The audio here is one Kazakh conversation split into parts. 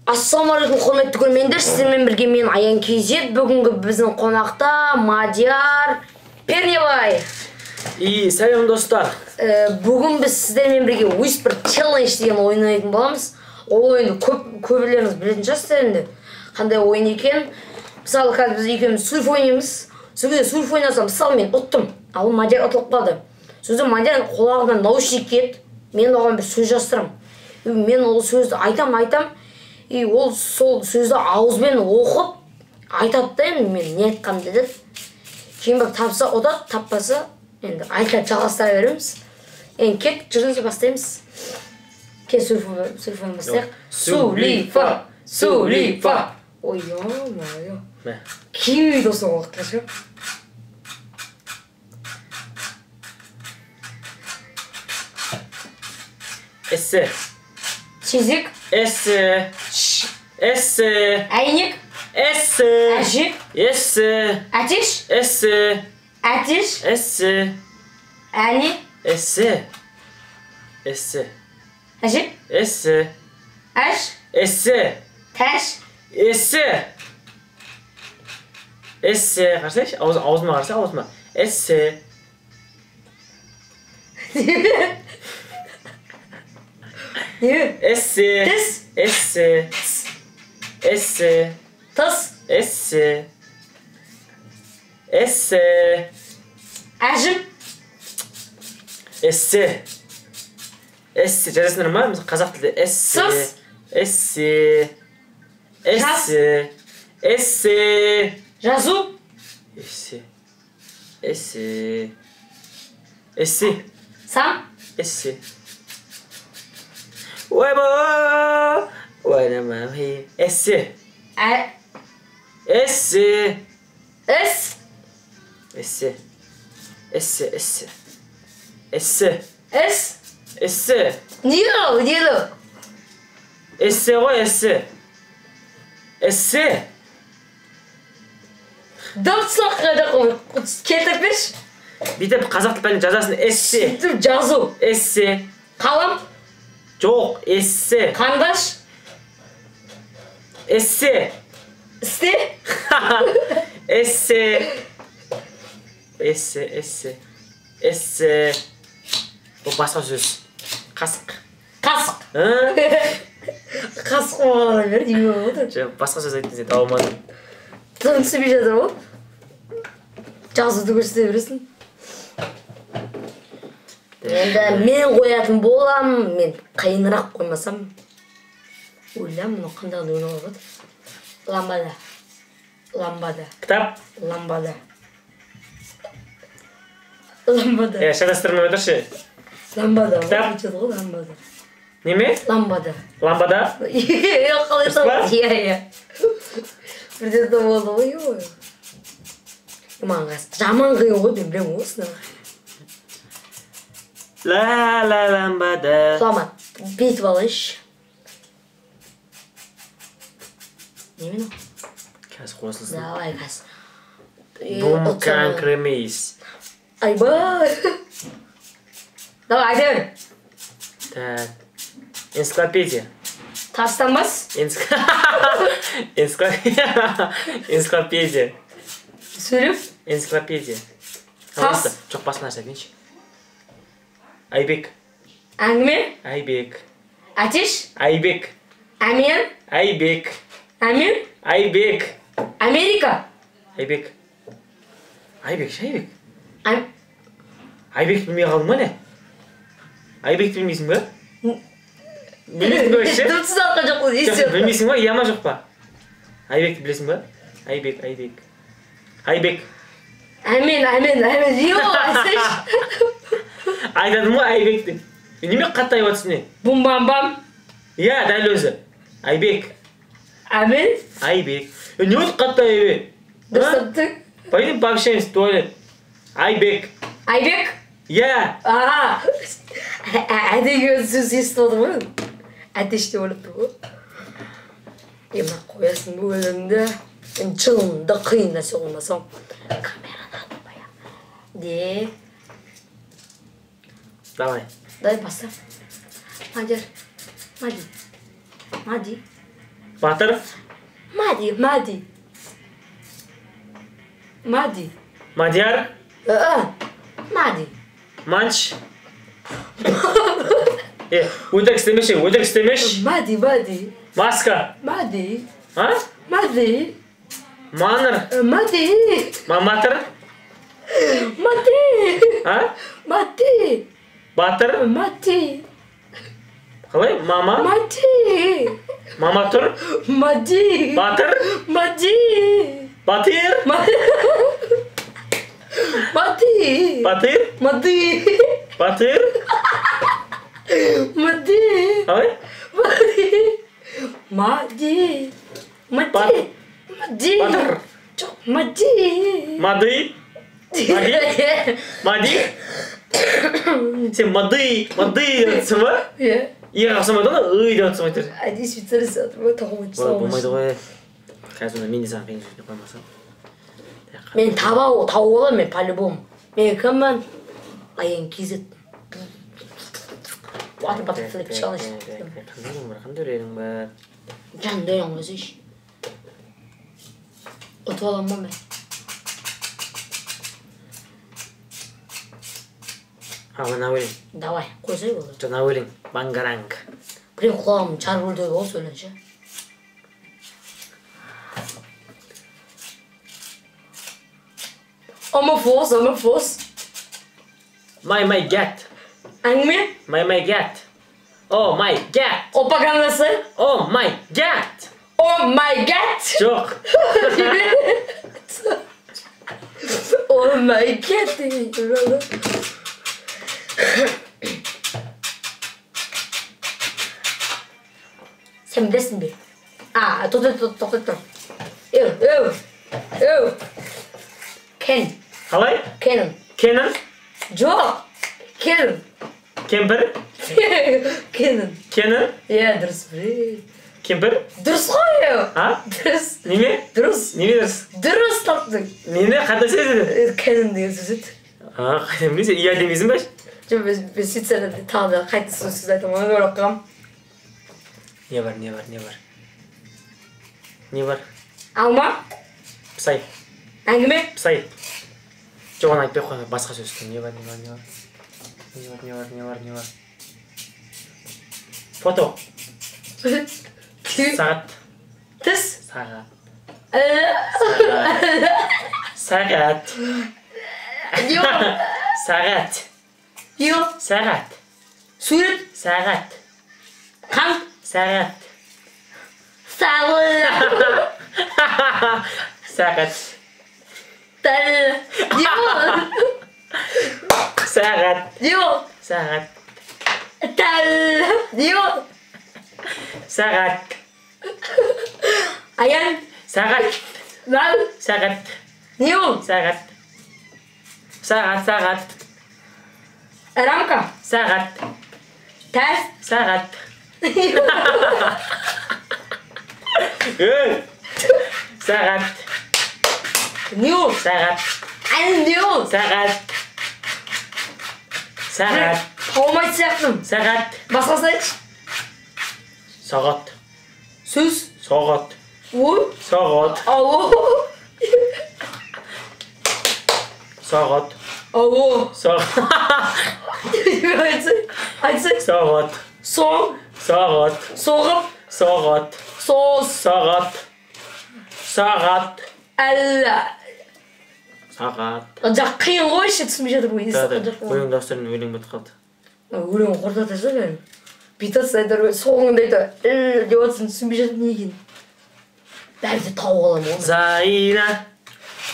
Ассалаумағалейкум, құрметті көрермендер, сіздермен бірге мен Аян KZ. Бүгінгі біздің қонақта Мадияр Пернебай. И сәлем, достар. Бүгін біз сіздермен бірге Whisper Challenge деген ойын ойнайтын боламыз. Ол ойынды көбілеріңіз білетін шығарсыздар енді. Қандай ойын екен? Мысалы, қазір біз екеуміз сурф ойнаймыз. Сол кезде сурф ойнасам, мысалы, мен ұттым, ал Мадияр ұтылып қалды. Сосын Мадияр құлағына наушник киеді, мен оған бір сөз жаздырамын. Мен ол сөзді айтам, айтам, и ол сол сөзді ауызбен оқып айтады да, енді мен не айтқанымды деді. Кейін барып тапса ұтады, таппаса енді айтады, жалғастыра береміз. Енді кеттік, жүріңіз, бастаймыз. Кел, сурф бастайық. Сулифа, сулифа. Ой, ё-моё. Кимейді осы уақытқа ше. Эссе. Тезек. Эссе. Эссе. Әйнек. Эссе. Әже. Эссе. Әтеш. Эссе. Әтеш. Эссе. Әне. Эссе. Эссе. Әже. Эссе. Әш. Эссе. Тәш. Эссе. Эссе. Қарасайшы, аузыма қараса, аузыма. Эссе. Не? Эссе. Тіс. Эссе. Эссе. Тыс. Эссе. Эссе. Әжім. Эссе. Эссе. Жазасыңдар ма? Қазақ тілде эссе. Сыз. Эссе. Эссе. Эссе. Жазу. Эссе. Эссе. Эссе. Сам. Эссе. Ойбай! Ойнамай. Эссе. Эссе. Эс. Эссе. Эссе, эссе. Эссе. Эс. Эссе. Не ол, не ол? Эссе ғой, эссе. Эссе. Дым сұрақ келтіріп берші. Бүйтіп қазақ тілін жазасың, эссе. Бүйтіп жазу. Эссе. Қалам. Жоқ, эссе. Қандаш. Эссе. Істе. Эссе. Эссе, эссе. Эссе. Бұл басқа сөз. Қасық. Қасық. Қасық болғаннан бері неме болып отыр? Жоқ, басқа сөз айттың сен, таба алмадым. Тым түсінбей жатыр ғой. Жазуды көрсете бересің. Енді мен қоятын болам, мен қиынырақ қоймасам. Ойлам, мұны қандай ойнауға болады? Ламбада. Ламбада. Кітап? Ламбада. Ламбада. Шатастырмай отыршы. Ламбада. Кітап? Ламбада. Неме? Ламбада. Ламбада? Иә, қалай табады? Иә, иә. Бірден болды ғой, ой. Маған жаман қиын ғой, мен білемін осыны. Ла ла ламбада. Құлама, бүйтіп алайыншы. Немен ол? Қазір қосылсын. Давай, қазір. Бум конкремейс. Айбай. Давай, айта бер. Так. Энциклопедия. Тастанбас. Энциклопедия. Сөйлеп. Энциклопедия. Тас. Жоқ, басын ашып айтайыншы. Айбек. Әңгіме. Айбек. Әтеш. Айбек. Әмен. Айбек. Әмен. Айбек. Америка. Айбек. Айбек, ше, Айбек. Айбек білмей қалдың ба не? Айбекті білмейсің ба? Білмейсің ба ше? Дұрыс алған жоқ қой, естіп. Білмейсің ба, иә ма жоқ па? Айбекті білесің ба? Айбек, Айбек. Айбек. Әмен, әмен, әмен. Йо, айтсайшы. Айтадым ғой Айбек деп. Неме қатты айтып жатырсың не? Бум бам бам. Иә, дәл өзі. Айбек. Әмен. Айбек. Не болды қатты Айбек? Дұрыс таптың. Пойдем пообщаемся в туалет. Айбек. Айбек? Иә. Аха. Ә деген сөз естіп отырмын ғой. Әтеш деп ойлап тұр ғой. Мына қоясың бұл өлеңді. Жылында қиын нәрсе қоймасам. Камераны алып аяқ. Де. Давай. Давай баста. Мадияр. Мади. Мади. Батыр. Мади, Мади. Мади. Мадияр. Мади. Манч. Өтірік істемеші, өтірік істемеші. Мади, Мади. Маска. Мади. А? Мади. Маныр. Мади. Маматыр. Мади. А? Мади. Батыр. Мади. Қалай? Мама. Мади. Мама тұр. Мади. Батыр. Мади. Батыр. Мади. Батыр. Мади. Батыр. Мади. Қалай? Мади. Мади. Мади. Мади. Батыр. Жоқ, Мади. Мады. Мади. Мади. Сен мады, мады деп жатырсың ба? Иә. Иға ұқсамайды ғой, ый деп жатырсың ғой. Әдейі специально жатырмын ғой, тауып болмайды ғой. Қазір онда мен де саған қиын сөз қоймасам. Мен тауып аламын мен по-любому. Мен кіммін? Аян KZ. Water butterfly challenge. Қандай өлең бар? Қандай өлең бар? Қандай өлең қойсайшы. Ұтып аламын ба мен? А, мына өлең. Давай, қойсай болды. Жаңа өлең, Бангаранг. Біреу құлағым жарып өлтірді ғой осы өлең ше. Омофос, омофос. My my god. Әңгіме? My my god. Oh my god. Опа-қандасы? Oh my god. Oh my god. Жоқ. Oh my god деген туралы. Сен білесің бе? А, тоқтай тұр, тоқтай тұр. Еу, еу, еу. Кен. Қалай? Кенін. Кенін? Жоқ. Кенін. Кемпір? Кенін. Кенін? Иә, дұрыс. Кемпір? Дұрыс қой, еу. А? Дұрыс. Неме? Дұрыс. Неме дұрыс? Дұрыс таптың. Неме? Қандай сөз еді? Кенін деген сөз еді. А, қайдан білесің? Иә демейсің бе? Жоқ, мен сөйтсем де тағы да қайта сол сөзді айтамын, ойлап қалғанмын. Не бар, не бар, не бар? Не бар? Алма? Пысай. Әңгіме? Пысай. Жоқ, оны айтпай ақ қой, басқа сөз. Не бар, не бар, не бар? Не бар, не бар, не бар, не бар? Фото. Сағат. Тіс? Сағат. Сағат. Не ол? Сағат. Не ол? Сағат. Сурет? Сағат. Қан? Сағат. Сағат. Сағат. Не ол? Сағат. Не ол? Сағат. Не ол? Сағат. Аян. Сағат. Нал. Сағат. Не ол? Сағат. Сағат, сағат. Рамка. Сағат. Тәс. Сағат. Ей! Сағат. Не ол? Сағат. Не ол? Сағат. Сағат. Таумайтын сияқтымын. Сағат. Басқасын айтшы. Сағат. Сөз. Сағат. О. Сағат. Алло. Сағат. Алло. Сағат. Айтсай. Айтсай. Сағат. Соң. Сағат. Соғып. Сағат. Сос. Сағат. Сағат. Әлі. Сағат. Жақ қиын ғой ше, түсінбей жатырмын ғой. Өлең дауыстарын өлең бітіп қалды. Өлең құртата шығар бәрін. Бүйтіп айтар, соңында айтар, деп отырсың, түсінбей жатырмын не екенін. Бәрі де тауып аламын ғой. Зайна,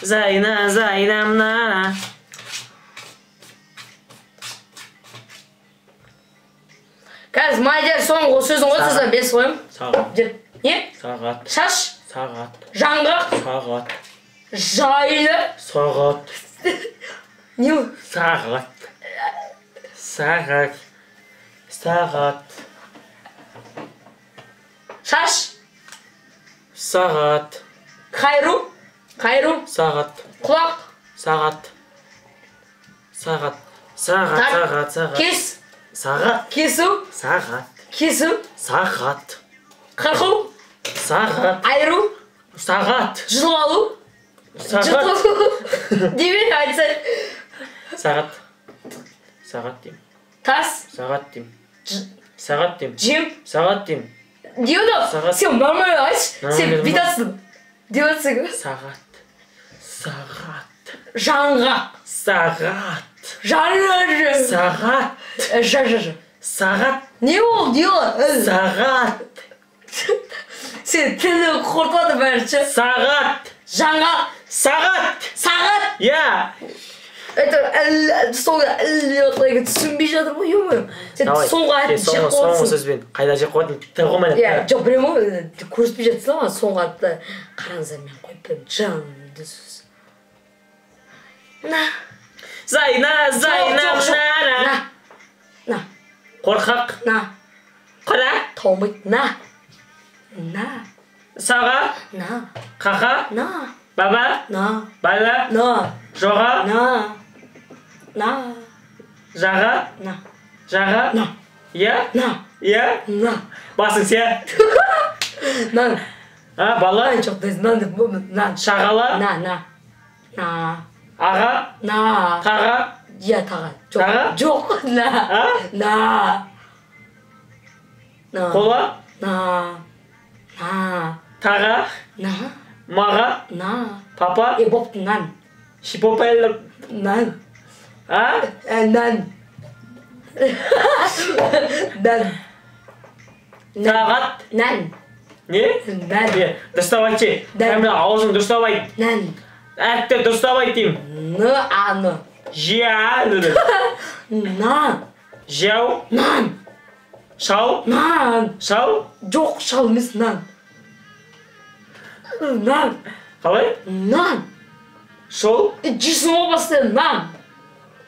Зайна, Зайна, мына. Қазір Мадияр соңғы сөзін ғой, сосын бес қоямын. Сағат. Не? Сағат. Шаш. Сағат. Жаңғақ. Сағат. Жайлы. Сағат. Не ол? Сағат. Сағат. Сағат. Шаш. Сағат. Қайру. Қайру. Сағат. Құлақ. Сағат. Сағат. Сағат, сағат, сағат. Кес. Сағат. Кесу. Сағат. Кесу. Сағат. Қырқу. Сағат. Айыру. Сағат. Жұлып алу. Сағат. Деме, айтса. Сағат. Сағат деймін. Тас. Сағат деймін. Сағат деймін. Жем. Сағат деймін. Деуді. Сен нормально айтшы. Сен бүйтасың. Деп жатсың. Сағат. Сағат. Жаңға. Сағат. Жа. Сағат. Жа. Сағат. Не ол, не ол? Сағат. Сен тілің қорқытады бәрі ше. Сағат. Жаңға. Сағат. Сағат. Иә. Это соңғы деп жатқан түсінбей жатыр ғой, ё-моё. Сен соңғы әріпті жеп қойыпсың. Соңғы сөзбен қайда жеп қойдың? Тіл қоймай. Иә, жоқ, білемін ғой, көрсетпей жатсың ғой, соңғы әріпті қараңыздар, мен қойып беремін. Жанды сөз. На. Зайна, зайна, на, на. На. Қорқақ. На. Қара. Таумайды. На. На. Саға. На. Қақа. На. Баба. На. Бала. На. Жоға. На. На. Жаға. На. Жаға. На. Я. На. Я. На. Басың сия. Нан. А, бала. Жоқ, нан деп нан. Шағала. На, на. На. Аға. На. Таға. Иә, таға. Жоқ. Таға? Жоқ, на. А? На. На. Кола. На. На. Таға. На. Маға. На. Папа. Е, бопты, нан. Шипопел. Нан. А? Нан. Нан. Сағат. Нан. Не? Нан. Не, дұрыстап айтшы. Кәміл, аузың дұрыстап айт. Нан. Әріптер дұрыстап айт деймін. Н, а, н. Жа, н. Нан. Жау. Нан. Шал. Нан. Шал. Жоқ, шал емес, нан. Нан. Қалай? Нан. Шол. Жейсің ғой постоянно, нан.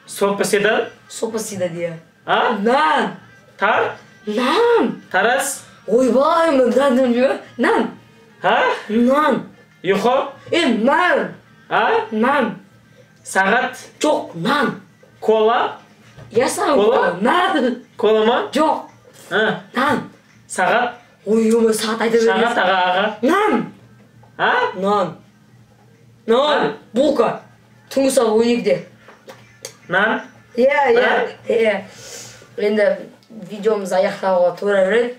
Сопа седан. Сопа седан, иә. А? Нан. Тар. Нан. Тарас. Ойбай, нан деп нан. А? Нан. Ұйқы. Е, нан. А? Нан. Сағат. Жоқ, нан. Кола. Я саған кола. Нан. Кола ма? Жоқ. А? Нан. Сағат. Ой, ой, сағат айта бермес. Сағат, аға, аға. Нан. А? Нан. Нан. Булка. Түнгі сағат 12-де. Нан. Иә, иә, иә. Енді видеомыз аяқтауға тура келеді.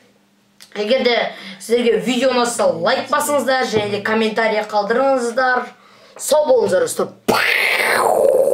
Егер де сіздерге видео ұнаса, лайк басыңыздар және де комментарий қалдырыңыздар. Сау болыңыздар, достар.